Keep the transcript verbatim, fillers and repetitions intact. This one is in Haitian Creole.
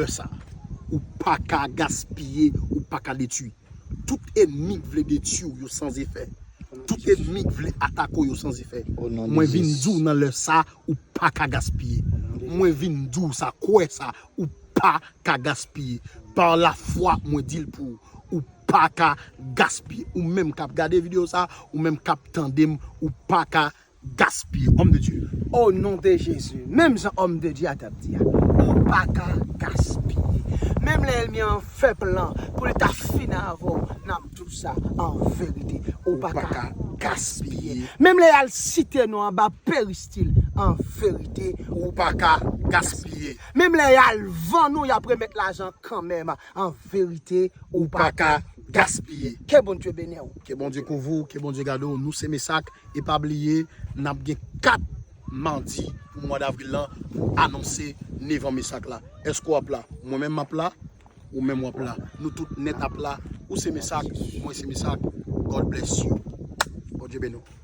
Lè sa, ou pa ka gaspiye, ou pa ka detwi. Tout ènmi k vle detwi w yo sanzefè. Tout ènmi k vle atake w yo sanzefè. O non de Mwen vin Jezi. Di w nan lè sa, ou pa ka gaspiye. Mwen vin di w sa, kwè sa, ou pa ka gaspiye. Pa lafwa, mwen di l pou ou, ou pa ka gaspiye. Ou menm k ap gade videyo sa, ou menm k ap tande m, ou pa ka gaspiye. Homme de Dieu. O non de Jezi, menm jan òm de Dye a t ap di a, ou pa ka gaspiye. Menm lè ènmi an fè plan pou l ta fini avè w, n ap di w sa an verite, ou pa ka gaspiye. Menm lè y al site nou anba peristil, an verite, Ou pa ka gaspiye. Menm lè y al vann ou, y ap remèt lajan kanmenm, an verite, ou Ou pa ka gaspiye. Ke Bondye beni w. Ke Bondye kouvri w, ke Bondye gade w. Nou se Mesak, e pa bliye, n ap gen kat madi pou mwa davril lan pou anonse nevan Mesak la. Èske w ap la? Mwen menm m ap la, ou menm w ap la. Nou tout nèt ap la. Ou se Mesak, mwen se Mesak. God bless you. Bondye beni w.